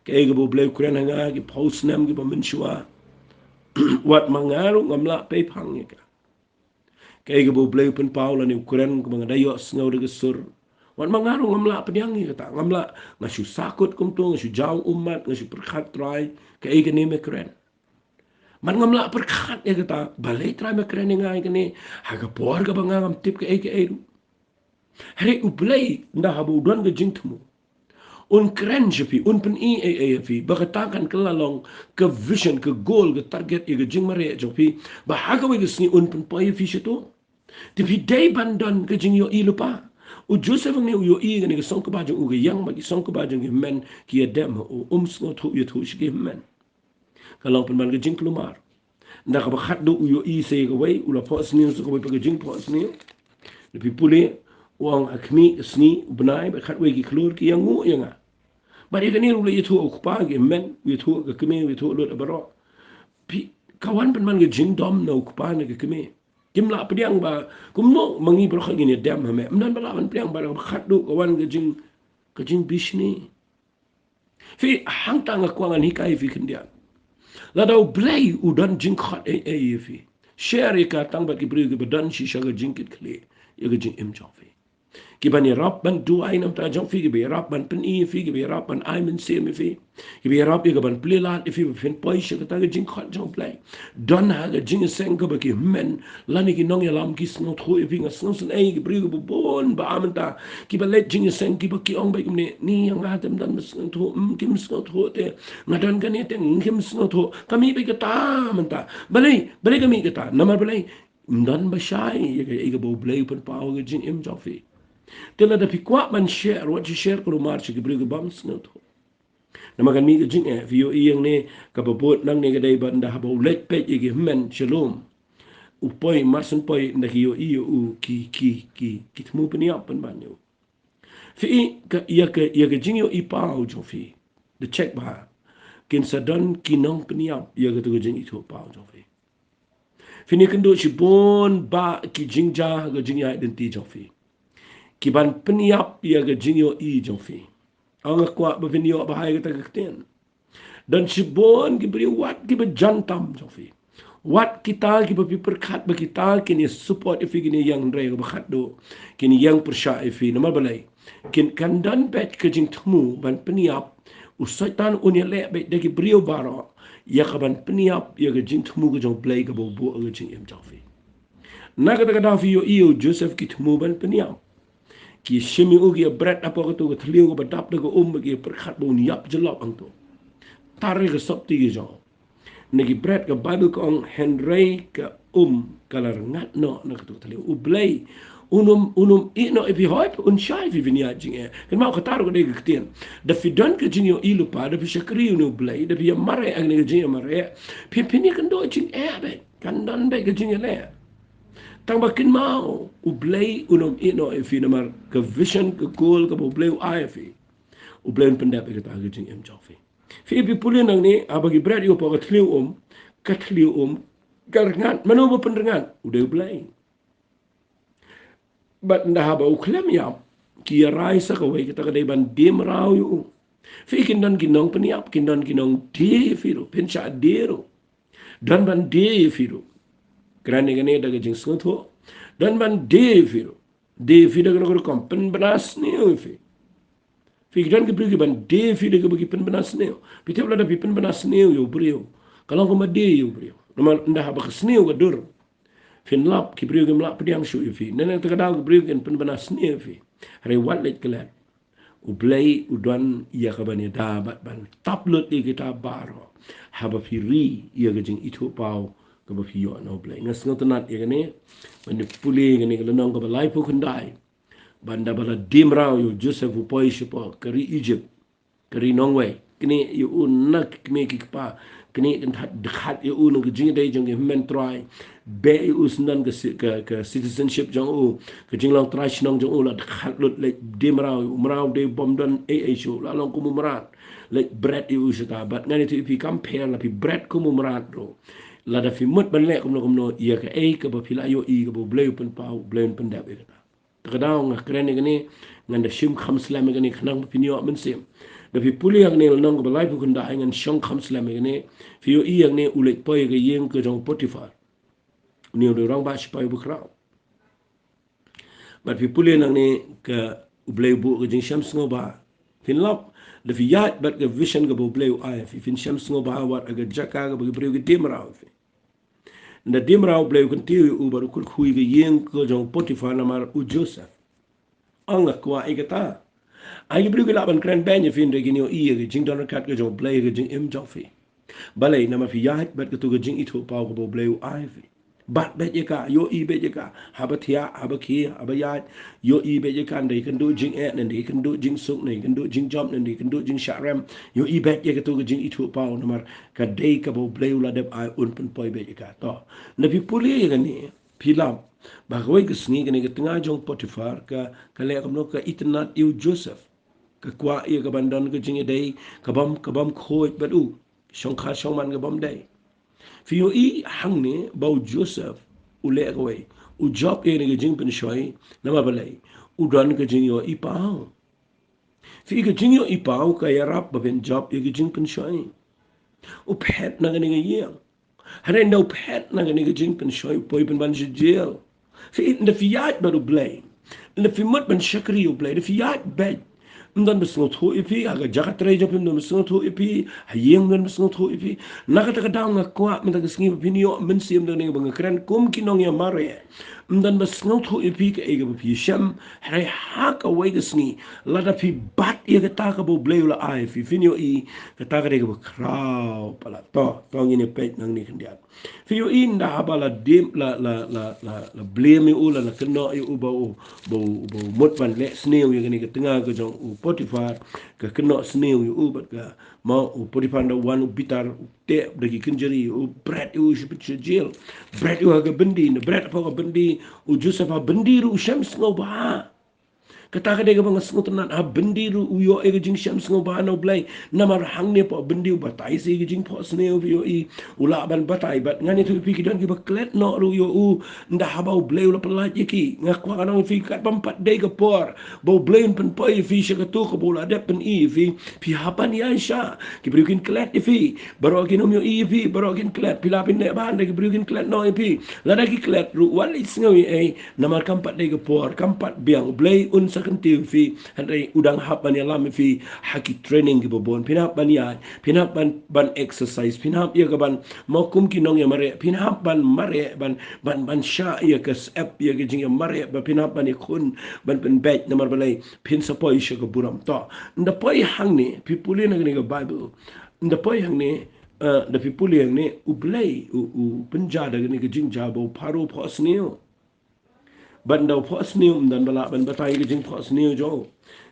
Kaei kaba U Blei u kren ha nga ki phew snem kiba mynshuwa, wat ma nga ruh ngam lah pei phang ïa ka. Kaei kaba U Blei u pynpaw lane u kren kaba nga da ïohsngew da ka sur, wat ma nga ruh ngam lah pdiang ïa kata. Ngam lah, nga shu sahkut kumto, nga shu jaw ummat, nga shu pyrkhat Trai, kaei kane me kren. Bad ngam lah pyrkhat ïa kata, balei Trai me kren ïa nga ïa kane ha ka por kaba nga ngam tip kaei kaei ruh. Hynrei U Blei ynda haba u don ka jingthmu, un kren sha phi, un pyni ei ei ïa phi, ba kata kan kylla long ka vision, ka goal, ka target ïa ka jingmareh jong phi, ba ha kawei ka sngi un pynpoi ïa phi shato. Te phi dei ban don ka jingïohi lypa. U Joseph hangne u ïohi kane ka song kaba jong u ka ïeng, bad ki song kaba jong ki hynmen ki ïadem ha u, um sngewthuh ïathuh sha ki hynmen. Ka long pynban ka jingkulmar. Ynda kaba khatduh u ïohi sa ïa kawei, u la phohsniew sa kawei pat ka jingphohsniew. Lada phi pule, u ong ha khmih ka sngi, u bnai, bad khatwei ki khlur ki ïanguh ïa nga. Bad ïa kane ruh u la ïathuh ha u kpa, ki hynmen, u ïathuh ha ka kmie, u ïathuh lut ha baroh. Phi, ka wan pynban ka jingdom na u kpa ne ka kmie. Kim lah pdiang ba kumno ma ngi baroh ngin ïadem ha me. Ym don ba lah ban pdiang, bad kaba khatduh ka wan ka jing, ka jingbishni. Phi, hangta nga kwah ngan hikai ïa phi khyndiat. Lada U Blei u don jingkhot ei ei ïa phi, share ïa ka tang bad ki briew kiba don shisha ka jingkitkhlieh ïa ka jingim jong phi. Kiban ïarap ban duwai na ka bynta jong phi, kiba ïarap ban pyni ïa phi, kiba ïarap ban ai mynsiem ïa phi, kiba ïarap ïa ka ban plie lad ïa phi ba phin poi sha kata ka jingkhot jong U Blei. Don ha ka jingïaseng kaba ki hynmen lane ki nongïalam ki sngewthuh ïa phi, nga sngewsynei ki briew kiba bun ba mynta kiba leit jingïaseng kiba ki ong beit kumne, ni ïa nga te ym don ba sngewthuh, mm, kim sngewthuh te, nga don kane te, mm, kim sngewthuh. Ka mih beit kata mynta. Balei, balei ka mih kata? Namar balei? Ym don ba shai ïa kaei kaba U Blei u pynpaw ha ka jingim jong phi. Te lada phi kwah ban share, wat shu share kulmar sha ki briew ki bym sngewthuh. Namar kan mih ka jingeh, phi ïohi hangne, kaba bud nangne ka dei ba ynda haba u leit peit ïa ki hynmen sha lum, u poi, mar syn poi, ynda ki ïohi ïa u, ki, ki, ki, ki thmu pynïap pynban ïa u. Phi i, ka, ïa ka, ïa ka jingïohi paw jong phi, da check bha, kin sa don ki nongpynïap ïa kato ka jingithuh paw jong phi. Phin ïakynduh shibun bah ki jingjia ha ka jingïaid lynti jong phi, kiban pynïap ïa ka jingïohi jong phi. Nga kwah ba phin ïoh bha ïa kata ka ktien. Don shibun ki briew, wat kiba jan tam jong phi, wat kita kiba phi pyrkhat ba kita kin ïa support ïa phi, kin ïa ïeng, hynrei kaba khatduh kin ïeng pyrshah ïa phi. Namar balei? Kin, kan don beit ka jingthmu ban pynïap. U Soitan un ïaleh beit da ki briew baroh ïa kaban pynïap ïa ka jingthmu ka jong U Blei kaba u buh ha ka jingim jong phi. Na kata ka daw phi ïohi ïa u Joseph, ki thmu ban pynïap. Ki shim ïa u, ki ïa bret hapoh kato ka thliew kaba dap da ka um, ki ïa pyrkhat ba un ïap jyllop hangto. Tar ïa ka sopti ka jong u. Na ki bret, ka Baibl ka ong, hynrei ka um ka la rngat noh na kato ka thliew. U Blei un ym, un ym ïeh noh ïa phi, hooid un shai ïa phi, phin ïaid jingeh. Kynmaw, kata ruh ka dei ka ktien. Da phi don ka jingïohi lypa, da phi shakri ïa une U Blei, da phi ïa mareh ha kane ka jingïamareh, phin, phin ïakynduh jingeh beit. Kan don beit ka jingïaleh. Tang ba kynmaw, U Blei un ym ïeh noh ïa phi namar ka vision, ka goal kaba U Blei u ai ïa phi, U Blei un pyndep ïa kata ha ka jingim jong phi. Phi, phi pule nangne, haba ki bret ïa u hapoh ka thliew um, ka thliew um ka rngat. Mano ba pynrngat? U dei U Blei. Bad ynda haba u khlem ïap, ki ïa rai sa kawei, kata ka dei ban die mraw ïa u. Phi, kin don ki nongpynïap, kin don ki nongdie ïa phi ruh, phin shah die ruh. Don ban die ïa phi ruh. Kren ïa kane da ka jingsngewthuh. Don ban die ïa phi ruh. Die ïa phi da kano ka rukom, pynbna sniew ïa phi. Phi ki don ki briew kiban die phi da kaba ki pynbna sniew. Phi tip lada phi pynbna sniew ïa u briew, ka long kumba die ïa u briew. Namar ynda haba ka sniew ka dur, phin lap, ki briew kim lah pdiang shuh ïa phi. Nangta ka daw ki briew kin pynbna sniew ïa phi. Hynrei wat leit klet. U Blei u don ïa kaban ïada bad ban tap lut ïa kita baroh haba phi ri ïa ka jingithuhpaw kaba phi ïoh na U Blei. Nga sngewtynnat ïa kane, ban ïa pule ïa kane ka lynnong kaba laiphew khyndai. Ba ynda ba la die mraw ïa u Joseph u poi shapoh ka ri Egypt, ka ri nongwei. Knieh ïa u na ki kmie ki kpa, knieh, kynthah, dkhat ïa u na ka jingïadei jong ki hynmen trai. Beh ïa u syndon ka ci-, ka, ka citizenship jong u, ka jinglong trai shnong jong u, la dkhat lut. Leit die mraw ïa u, mraw dei bym don ei ei shuh, la long kum u mrad. Leit bret ïa u shata. Bad ngan ïathuh ïa phi, kam pher la phi bret kum u mrad ruh, lada phi mut ban leh kumno kumno, ïa kaei kaba phi la ïohi kaba U Blei u pynpaw, U Blei un pyndep ïa kata. Te ka daw nga kren ïa kane, ngan da shim kham slem ïa kane khnang ba phin ïoh mynsiem. Da phi pule ïa kane lynnong kaba laiphew khyndai, ngan shong kham slem ïa kane. Phi ïohi ïa kane, u leit poi ïa ka ïing ka jong u Potiphar. Une u dei u rangbah shipai uba khraw. Bad phi pule nangne, ka U Blei u buh ka jingshem sngewbha. Phin lap, da phi ïaid bad ka vision kaba U Blei u ai, phi, phin shem sngewbha wat ha ka jaka kaba ki briew ki die mraw ïa phi. Ynda die mraw, U Blei u kyntiew ïa u bad u kyrkhu ïa ka ïing ka jong u Potiphar namar u Joseph. Ong nga kwah ïa kata. Ai ki briew ki lah ban kren beiñ ïa phi, hynrei kin ïohi ïa ka jingdon ryngkat ka jong U Blei ha ka jingim jong phi. Balei? Namar phi ïaid bad kato ka jingithuhpaw kaba U Blei u ai ïa phi. Bat beit ïa ka, ïohi beit ïa ka. Haba thiah, haba khie, haba ïaid, ïohi beit ïa ka. Ynda ïakynduh jingeh, ynda ïakynduh jingsuk, ynda ïakynduh jingjop, ynda ïakynduh jingshah rem, ïohi beit ïa kato ka jingithuhpaw, namar ka dei kaba U Blei u la dep ai, un pynpoi beit ïa ka. To, ynda phi pule ïa kane, phi lap ba kawei ka sngi kane ka tnga jong u Potiphar ka, ka leh kumno, ka itynnad ïa u Joseph. Ka kwah ïa ka ban don ka jingïadei ka bym, ka bym khuid bad u, shongkha shongman ka bym dei. Phi ïohi hangne ba u Joseph u leh kawei, u jop ïa kane ka jingpynshoi. Namar balei? U don ka jingïohi paw. Phi, ka jingïohi paw ka ïarap ba phin jop ïa ka jingpynshoi. U phet na kane ka ïing. Hynrei ynda u phet na kane ka jingpynshoi, u poi pynban sha jail. Phi, ynda phi ïaid bad U Blei, ynda phi mut ban shakri U Blei, ynda phi ïaid beit, ym don ba sngewthuh ïa phi. Ha ka jaka trei jong phi ym don ba sngewthuh ïa phi. Ha ïing ym don ba sngewthuh ïa phi. Na kata ka daw nga kwah mynta ka sngi ba phin ïoh mynsiem da kane kaba nga kren kum ki nongïamareh. Ym don ba sngewthuh ïa phi kaei kaba phi shem. Hynrei ha kawei ka sngi, lada phi bat ïa kata kaba U Blei u la ai ïa phi, phin ïohi kata ka dei kaba khraw palat. To, to ngin ïa peit nangne khyndiat. Phi ïohi ynda haba la dim, la, la, la, la, la blame ïa u, la, la kynnoh ïa u ba u, ba u, ba u mut ban leh sniew ïa kane ka tnga ka jong u Potiphar, ka kynnoh sniew ïa u bad ka, ma, u Potiphar ynda wan u bitar, u teh da ki kynjri, u bret ïa u sha, sha jail. Bret ïa u ha ka byndi, ynda bret hapoh ka byndi, u Joseph ha byndi ruh u shem sngewbha. Kata ka dei kaba nga sngewtynnad, ha byndi ruh u ïoh ïa ka jingshem sngewbha na U Blei. Namar hangne hapoh byndi u batai sa ïa ka jingphohsniew, phi ïohi, u lah ban batai. Bad ngan ïathuh ïa phi, ki don kiba klet noh ruh ïa u, ynda haba U Blei u la pyllait ïa ki. Nga kwah ban ong ïa phi, kat bym pat dei ka por ba U Blei un pynpoi ïa phi sha kato kaba u la dep pyni ïa phi, phi hap ban ïaishah. Ki briew kin klet ïa phi, baroh kin ym ïohi ïa phi, baroh kin klet. Phi lah phin leh bha hynrei ki briew kin klet noh ïa phi. Lada ki klet ruh, wat leit sngew ei ei, namar kam pat dei ka por, kam pat biang. U Blei un sa kyntiew ïa phi, hynrei u dang hap ban ïalam ïa phi ha ki training kiba bun. Phin hap ban ïaid, phin hap ban, ban exercise, phin hap ïa ka ban, ma, kum ki nongïamareh, phin hap ban mareh, ban, ban, ban shah ïa ka syep ïa ka jingïamareh, ba phin hap ban ïakhun, ban pynbeit. Namar balei? Phin sa poi sha ka burom. To, ynda poi hangne, phi pule na kane ka Bible. Ynda poi hangne, eh, ynda phi pule hangne, U Blei u, u pynjia da kane ka jingjia ba u Pharaoh u phohsniew. Bad ynda u phohsniew, ym don ba lah ban batai ka jingphohsniew jong u.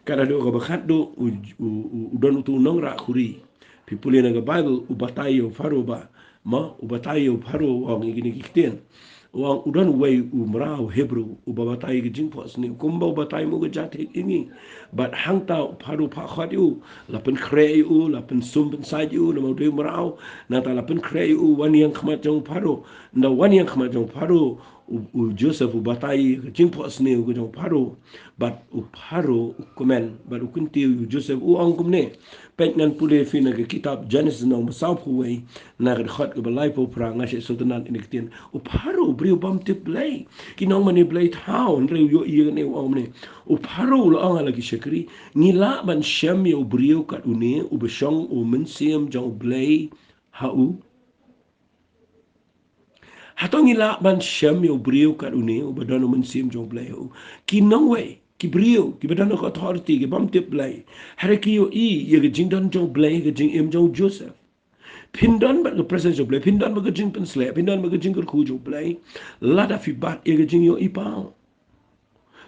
Kat haduh kaba khatduh u, u, u, u don uto u nongrah khuri. Phi pule na ka Bible, u batai ïa u Pharaoh ba, ma, u batai ïa u Pharaoh, u ong ïa kine ki ktien. U ong, u don uwei u mraw Hebru uba batai ka jingphohsniew, kumba u batai mo ka jingthied ïa ngi. Bad hangta u Pharaoh phah khot ïa u, la pynkhreh ïa u, la pynsum pynsait ïa u, namar u dei u mraw. Nangta la pynkhreh ïa u, wan ïeng khmat jong u Pharaoh. Ynda wan ïeng khmat jong u Pharaoh, u, u Joseph u batai ka jingphohsniew ka jong u Pharaoh, bad u Pharaoh u kmen, bad u kyntiew ïa u Joseph u ong kumne. Peit ngan pule phi na ka kitab Genesis lynnong ba sawphew wei, na ka dkhot kaba laiphew phra, nga shu sngewtynnad ïa kane ka ktien. U Pharaoh u briew bym tip Blei. Ki nongmane Blei thaw, hynrei u ïohi ïa kane u ong kumne. U Pharaoh u la ong ha la ki shakri, ngi lah ban shem ïa u briew kat une, uba shong u mynsiem jong u Blei ha u. Hato ngi lah ban shem ïa u briew kat une, uba don u mynsiem jong u Blei ha u? Ki nongwei, ki briew, kiba don ka authority, ki bym tip Blei. Hynrei ki ïohi ïa ka jingdon jong u Blei, ka jingim jong u Joseph. Phin don bad ka presence jong u Blei, phin don bad ka jingpynshlur, phin don bad ka jingkyrkhu jong u Blei. Lada phi bat ïa ka jingïohi paw.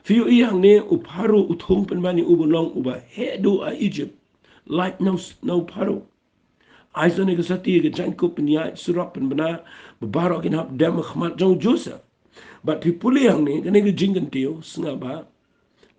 Phi ïohi hangne u Pharaoh u thung pynban ïa u ban long uba heh duh ha Egypt. Lait na u, na u Pharaoh. Ai sa kane ka sati ka jaiñkup pynïaid surok pynbna, ba baroh kin hap dem ha khmat jong u Joseph. Bad phi pule hangne, kane ka jingkyntiew, sngap bha.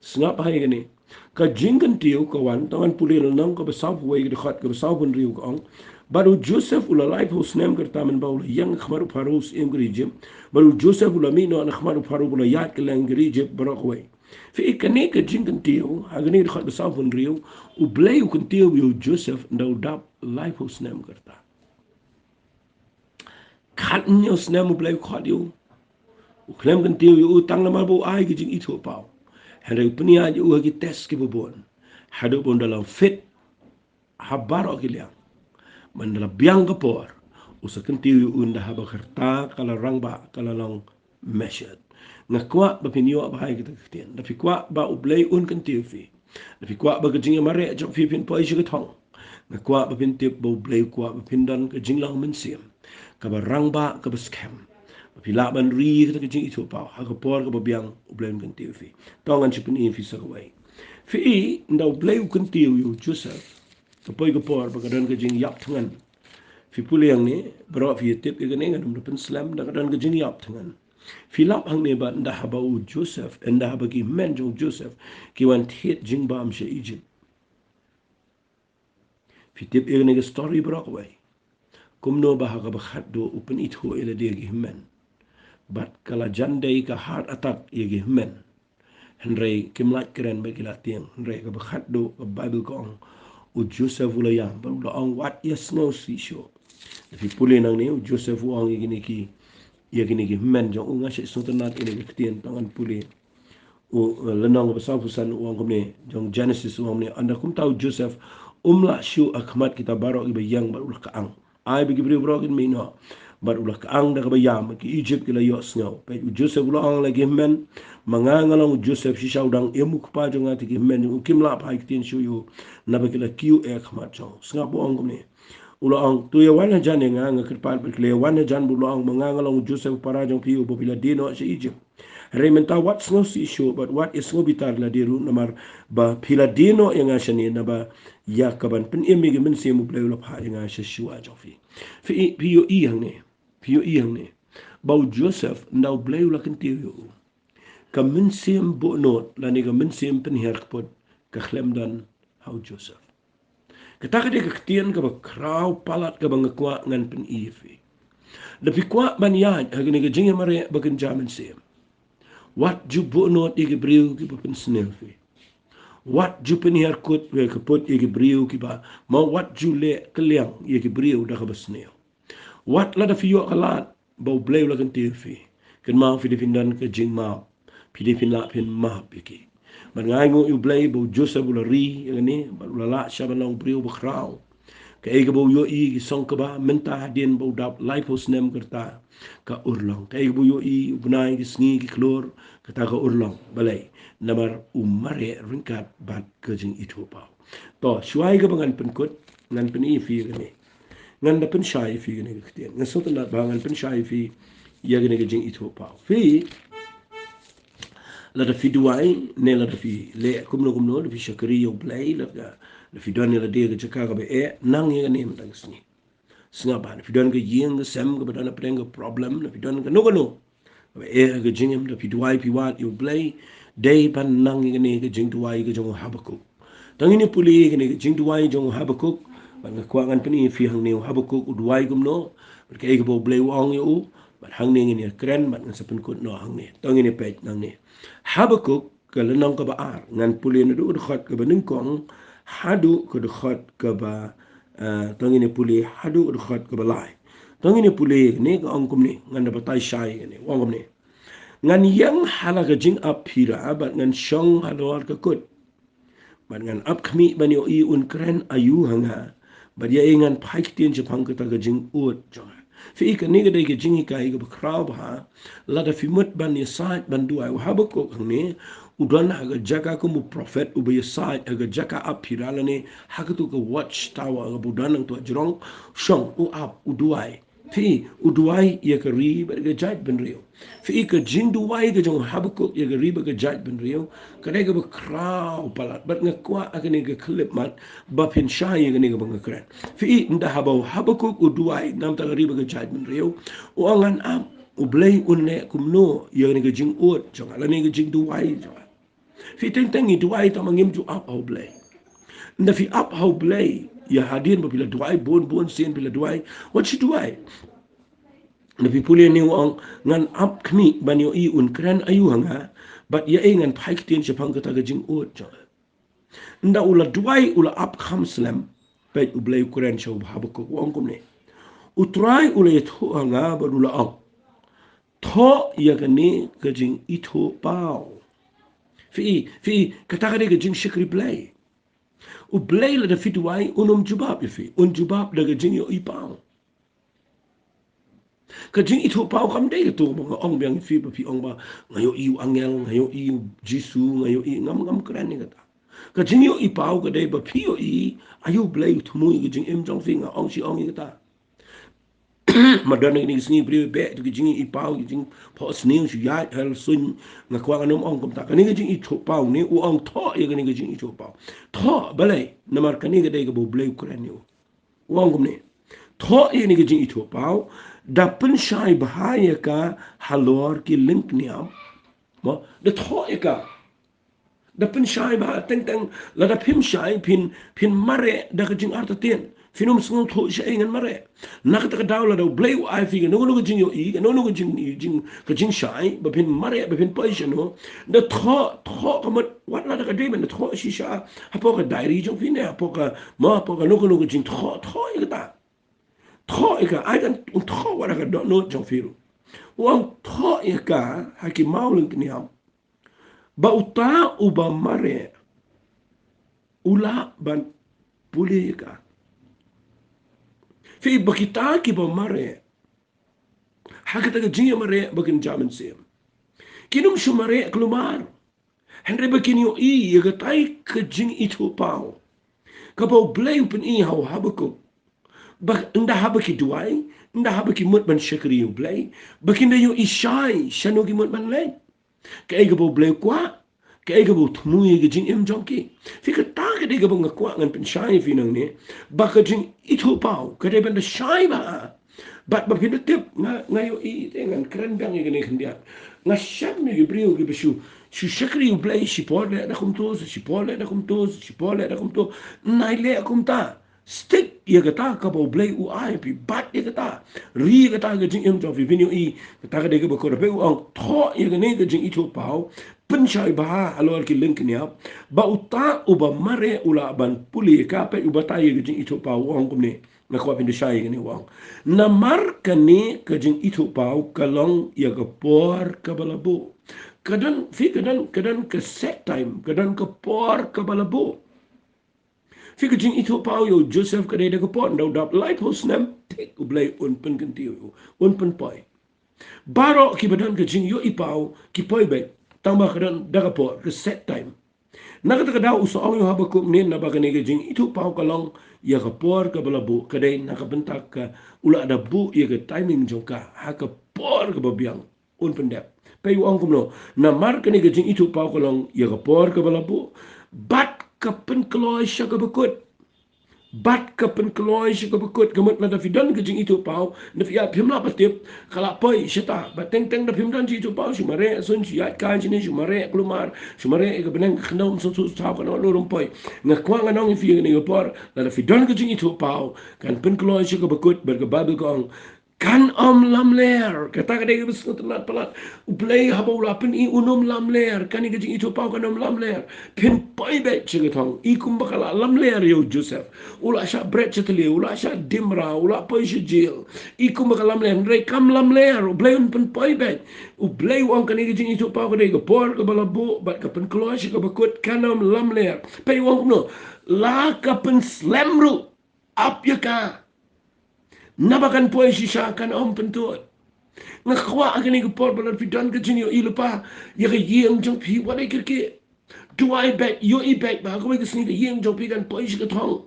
Sngap bha ïa kane. Ka jingkyntiew ka wan, to ngan pule lynnong kaba sawphew wei ka dkhot kaba sawphew hynriew ka ong. Bad u Joseph u la laiphew snem ka rta mynba u la ïeng ha khmat u Pharaoh u syiem ka ri Egypt. Bad u Joseph u la mih noh na khmat u Pharaoh ba u la ïaid kylleng ka ri Egypt baroh kawei. Phi i kane ka jingkyntiew, ha kane ka dkhot ba sawphew hynriew, u Blei u kyntiew ïa u Joseph ynda u dap laiphew snem ka rta. Khatñiew snem u Blei u khot ïa u. U khlem kyntiew ïa u tang namar ba u ai ka jingithuhpaw. Hynrei u pynïaid ïa u ha ki test kiba bun. Haduh ba un da long fit ha baroh ki liang. Ban da la biang ka por, u sa kyntiew ïa u ynda haba ka rta ka la rangbah, ka la long measured. Nga kwah ba phin ïoh bha ïa kata ka ktien. Da phi kwah ba u Blei un kyntiew phi, da phi kwah ba ka jingïamareh jong phi phin poi sha ka thong, nga kwah ba phin tip ba u Blei u kwah ba phin don ka jinglong mynsiem kaba rangbah, kaba skhem, ba phi lah ban ri kata ka jingithuhpaw. Ha ka por kaba biang u Blei un kyntiew phi. To ngan shu pyni ïa phi sa kawei. Phi i, ynda u Blei u kyntiew ïa u Joseph, ka poi ka por ba ka don ka jingïap thngan. Phi pule hangne, baroh phi ïatip ïa kane, ngan ym da pynslem, da ka don ka jingïap thngan. Phi lap hangne ba ynda haba u Joseph, ynda haba ki hynmen jong u Joseph ki wan thied jingbam sha Egypt. Phi tip ïa kane ka story baroh kawei. Kumno ba ha kaba khatduh u pynithuh ïa lade ha ki hynmen. Bad ka la jan dei ka heart attack ïa ki hynmen. Hynrei kim lait kren ba ki la tieng. Hynrei kaba khatduh ka Baibl ka ong, u Joseph u la ïam bad u la ong, wat ïasngew shisha. Phi pule nangne, u Joseph u ong ïa kine ki, ïa kine ki hynmen jong u, nga shu sngewtynnad ïa kane ka ktien, to ngan pule. U, eh, lynnong ba sawphew san u ong kumne, jong Genesis u ong kumne, ynda kumta u Joseph um lah shuh ha khmat kita baroh kiba ïeng bad u la kyang. Ai ba ki briew baroh kin mih noh. Bad u la kyang da kaba ïam, ki Egypt ki la ïohsngew. Peit u Joseph u la ong ha la ki hynmen, ma nga nga long u Joseph, shisha u dang im u kpa jong nga, te ki hynmen jong u kim lah phai ktien shuh ïa u, naba ki la kiew eh ha khmat jong u. Sngap u ong kumne. U la ong, to ïa wan hajan ïa nga, nga kyrpad. Bad ki la ïa wan hajan bad u la ong, ma nga nga long u Joseph u para jong phi uba phi la die noh sha Egypt. Hynrei mynta wat sngew shisha bad wat ïasngew bitar lade ruh namar ba phi la die noh ïa nga shane, naba ïa kaban pynim ïa ki mynsiem u Blei u la phah ïa nga sha shuwa jong phi. Phi, phi ïohi hangne, phi ïohi hangne ba u Joseph ynda u Blei u la kyntiew ïa u, ka mynsiem buhnud lane ka mynsiem pynhiar kput ka khlem don ha u Joseph. Kata ka dei ka ktien kaba khraw palat kaba nga kwah ngan pyni ïa phi. Da phi kwah ban ïaid ha kane ka jingïamareh ba kynja mynsiem, wat ju buhnud ïa ki briew kiba pynsniew phi. Wat ju pynhiar kut, eh, kput ïa ki briew kiba, ma wat ju leh kylliang ïa ki briew da kaba sniew. Wat lada phi ïoh ka lad ba u Blei u la kyntiew phi, kynmaw phi dei phin don ka jingmap. Phi dei phin lah phin map ïa ki. Bad nga ainguh ïa u Blei ba u Joseph u la ri ïa kane bad u la lah sha ban long u briew ba khraw. Kaei kaba u ïohi ki song kba mynta hadien ba u dap laiphew snem ka rta, ka urlong. Kaei kaba u ïohi u bnai, ki sngi, ki khlur, kata ka urlong. Balei? Namar u mareh ryngkat bad ka jingithuhpaw. To, shuwa ïa kaba ngan pynkut, ngan pyni ïa phi ïa kane. Ngan da pynshai ïa phi ïa kane ka ktien. Nga sngewtynnad ba ngan pynshai ïa phi ïa kane ka jingithuhpaw. Phi, lada phi duwai, ne lada phi leh kumno kumno, lada phi shakri ïa u Blei, lada, lada phi don ïa lade ha ka jaka kaba eh, nang ïa kane mynta ka sngi. Sngap bha, lada phi don ka ïing ka sem kaba don hapdeng ka problem, lada phi don kano kano kaba eh ha ka jingim, lada phi duwai phi wad ïa u Blei, dei ban nang ïa kane ka jingduwai ka jong u Habakuk. To ngin ïa pule ïa kane ka jingduwai jong u Habakuk, bad nga kwah ngan pyni ïa phi hangne u Habakuk u duwai kumno, bad kaei kaba u Blei u ong ïa u, Bad hangne ngin ïa kren, bad ngan sa pynkut noh hangne. To ngin ïa peit nangne. Habakuk, ka lynnong kaba ar, ngan pule naduh ka dkhot kaba nyngkong haduh ka dkhot kaba, eh, to ngin ïa pule haduh ka dkhot kaba lai. To ngin ïa pule kane, ka ong kumne, ngan da batai shai kane, u ong kumne. Ngan ïeng ha la ka jingap phira, bad ngan shong halor ka kut. Bad ngan ap khmih ban ïohi un kren aïu ha nga, bad ïa ei ngan phai ktien shaphang kata ka jingud jong nga. Phi i, kane ka dei ka jinghikai kaba khraw bha. Lada phi mut ban ïasaid ban duwai, u Habakuk hangne u don ha ka jaka kum u prophet uba ïasaid ha ka jaka ap phira lane ha katu ka watch tower kaba u don hangtu hajrong. Shong, u ap, u duwai. Phi i, u duwai ïa ka ri bad ka jaitbynriew. Phi i, ka jingduwai ka jong u Habakuk ïa ka ri bad ka jaitbynriew ka dei kaba khraw palat, bad nga kwah ha kane ka khyllipmat ba phin shai ïa kane kaba nga kren. Phi i, ynda haba u Habakuk u duwai namar ka ri bad ka jaitbynriew, u ong, ngan ap, U Blei un leh kumno ïa kane ka jingud jong nga lane ka jingduwai jong nga. Phi, teng teng ngi duwai tang ma ngim ju ap ha U Blei. Ynda phi ap ha U Blei, ïa hadien ba phi la duwai bun bun sien, phi la duwai, wat shu duwai. Ynda phi pule ne u ong, ngan ap khmih ban ïohi un kren aïu ha nga, bad ïa ei ngan phai ktien shaphang kata ka jingud jong nga. Ynda u la duwai, u la ap kham slem, peit U Blei u kren sha u Habakuk, u ong kumne. U Trai u la ïathuh ha nga bad u la ong, thoh ïa kane ka jingithuhpaw. Phi i, phi i, kata ka dei ka jingshakri Blei. U Blei lada phi duwai un ym jubab ïa phi, un jubab da ka jingïohi paw. Ka jingithuhpaw kam dei katu ba nga ong biang ïa phi ba phi ong ba nga ïohi u angel, nga ïohi u Jisu, nga ïohi, ngam, ngam kren ïa kata. Ka jingïohi paw ka dei ba phi ïohi aïu Blei u thmu ïa ka jingim jong phi, nga ong shi ong ïa kata. Ma don kine ki sngi briew beh tu ki jingïohi paw, ki jingphohsniew shu ïaid ha la suiñ, nga kwah ngan ym ong kumta. Kane ka jingithuhpaw ne u ong thoh ïa kane ka jingithuhpaw. Thoh balei? Namar kane ka dei kaba U Blei u kren ïa u. U ong kumne. Thoh ïa kane ka jingithuhpaw, da pynshai bha ïa ka halor ki lyngkniap. Mo, da thoh ïa ka. Da pynshai bha, teng teng lada phim shai phin, phin mareh da ka jingartatien. Phin ym sngewthuh shaei ngan mareh. Na kata ka daw lada U Blei u ai phi kano kano ka jingïohi, kano kano ka jing, jing, ka jingshai ba phin mareh, ba phin poi shano. Da thoh, thoh ka mut, wat lada ka dei ban da thoh shisha hapoh ka diary jong phi ne hapoh ka, mo, hapoh kano kano ka jingthoh, thoh ïa kata. Thoh ïa ka, ai kan thoh wat ha ka dohnud jong phi ruh. U ong thoh ïa ka ha ki mawlyngkniap. Ba uta uba mareh u lah ban pule ïa ka. Phi, ba kita kiba mareh ha kata ka jingïamareh ba kin jia mynsiem, kin ym shu mareh kulmar. Hynrei ba kin ïohi ïa katai ka jingithuhpaw kaba U Blei u pyni ha u Habakuk. Ba ynda haba ki duwai, ynda haba ki mut ban shakri ïa U Blei, ba kin da ïohi shai shano ki mut ban leit. Kaei kaba U Blei u kwah, kaei kaba u thmu ïa ka jingim jong ki. Phi, kata ka dei kaba nga kwah ngan pynshai ïa phi nangne, ba ka jingithuhpaw ka dei ban da shai bha. Bad ba phin da tip, nga, nga ïohi te ngan kren biang ïa kane khyndiat. Nga shem ïa ki briew kiba shu, shu shakri U Blei shipor leh da kumto, shipor leh da kumto, shipor leh da kumto. Nai leh kumta. Stick ïa kata kaba U Blei u ai phi, bat ïa kata. Ri ïa kata ka jingim jong phi, phin ïohi kata ka dei kaba kor. Peit u ong thoh ïa kane ka jingithuhpaw, pynshai bha halor ki lyngkniap, ba uta uba mareh u lah ban pule ïa ka. Peit u batai ïa ka jingithuhpaw, u ong kumne. Nga kwah phin da shai ïa kane, u ong. Namar kane ka jingithuhpaw ka long ïa ka por kaba la buh. Ka don, phi, ka don, ka don ka set time, ka don ka por kaba la buh. Phi, ka jingithuhpaw ïa u Joseph ka dei da ka por, ynda u dap laiphew snem, thik U Blei un pynkyntiew ïa u, un pynpoi. Baroh kiba don ka jingïohi paw ki poi beit, tang ba ka don da ka por, ka set time. Na kata ka daw u sa ong ïa u Habakuk ne, naba kane ka jingithuhpaw ka long ïa ka por kaba la buh, ka dei na ka bynta ka u lah da buh ïa ka timing jong ka ha ka por kaba biang. Un pyndep. Peit u ong kumno. Namar kane ka jingithuhpaw ka long ïa ka por kaba la buh, bad ka pynkloi sha kaba kut. Bad ka pynkloi sha kaba kut. Ka mut lada phi don ka jingithuhpaw, na phi ïa phim lah ba tip, ka la poi shata. Bad teng teng da phim don jingithuhpaw, shu mareh suiñ, shu ïaid kai shane, shu mareh kulmar, shu mareh ïa ka bneng ka khyndew, shu shu shu ka nong lum poi. Nga kwah ngan ong ïa phi kane ka por, lada phi don ka jingithuhpaw, kan pynkloi sha kaba kut, bad ka Baibl ka ong, Kan ym lamler, kata ka dei kaba sngewtynnat palat. U Blei haba u la pyni un ym lamler, kane ka jingithuhpaw kan ym lamler. Phin poi beit sha ka thong, i kumba ka la lamler ïa u Joseph. U la shah bret sha tylli, u la shah dimra, u la poi sha jil. I kumba ka lamler, hynrei kam lamler, U Blei un pynpoi beit. U Blei u ong kane ka jingithuhpaw ka dei ka por kaba la buh, bad ka pynkloi sha kaba kut, kan ym lamler. Peit u ong kumno, la ka pynslem ruh, ap ïa ka. Naba kan poi shisha kan ym pyntud. Nga kwah ha kane ka por ba lada phi don ka jingïohi lypa ïa ka ïing jong phi, wat ïa kyrkieh. Duwai beit, ïohi beit ba ha kawei ka sngi ka ïing jong phi kan poi sha ka thong.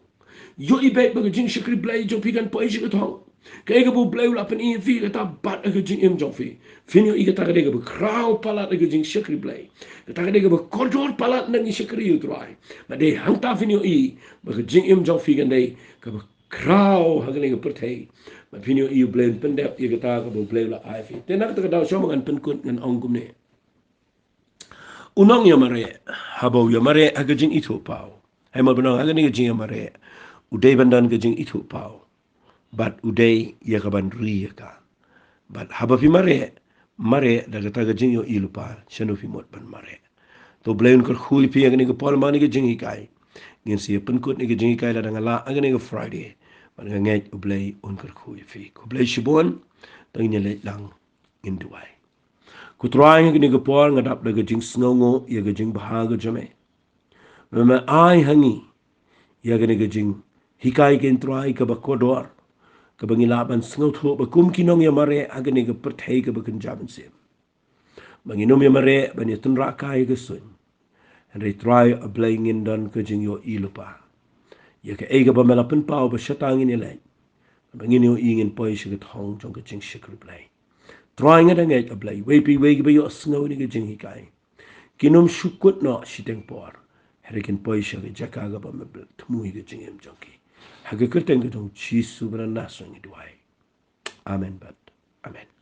Ïohi beit ba ka jingshakri Blei jong phi kan poi sha ka thong. Kaei kaba U Blei u la pyni ïa phi kata bat ha ka jingim jong phi. Phin ïohi kata ka dei kaba khraw palat ha ka jingshakri Blei. Kata ka dei kaba kordor palat na ka jingshakri ïa U Trai. Bad dei hangta phin ïohi ba ka jingim jong phi kan dei kaba khraw ha kane ka pyrthei. Bad phin ïohi U Blei un pyndep ïa kata kaba U Blei u la ai phi. Te na kata ka daw shuwa ba ngan pynkut ngan ong kumne. U nongïamareh, haba u ïamareh ha ka jingithuhpaw, hynrei ma ba nong ha kane ka jingïamareh, u dei ban don ka jingithuhpaw. Bad u dei ïa kaban ri ïa ka. Bad haba phi mareh, mareh da kata ka jingïohi lypa, shano phi mut ban mareh. To U Blei un kyrkhu ïa phi ha kane ka por, ha kane ka jinghikai. Ngin sa ïa pynkut ïa ka jinghikai lada nga lah ha kane ka Friday. Bad nga ngeit U Blei un kyrkhu ïa phi. Khublei shibun, to ngin ïa leit lang ngin duwai. Ko Trai, ha kane ka por nga dap da ka jingsngewnguh ïa ka jingbha ka jong me. Me, me ai ha ngi ïa kane ka jinghikai, ko Trai, kaba kordor, kaba ngi lah ban sngewthuh ba kum ki nongïamareh ha kane ka pyrthei kaba kynja mynsiem, ba ngin ym ïamareh ban ïatynrah kai ïa ka suiñ. Hynrei Trai, A Blei, ngin don ka jingïohi lypa ïa kaei kaba me la pynpaw ba shata ngin ïaleit, ba ngin ïohi ngin poi sha ka thong jong ka jingshakri Blei. Trai, nga da ngeit, A Blei, wei pa wei kiba ïohsngew ïa kane ka jinghikai, kin ym shu kut noh shiteng por, hynrei kin poi sha ka jaka kaba me thmu ïa ka jingim jong ki. Ha ka kyrteng ka jong U Jisu ba nang na song ngi duwai. Amen bad amen.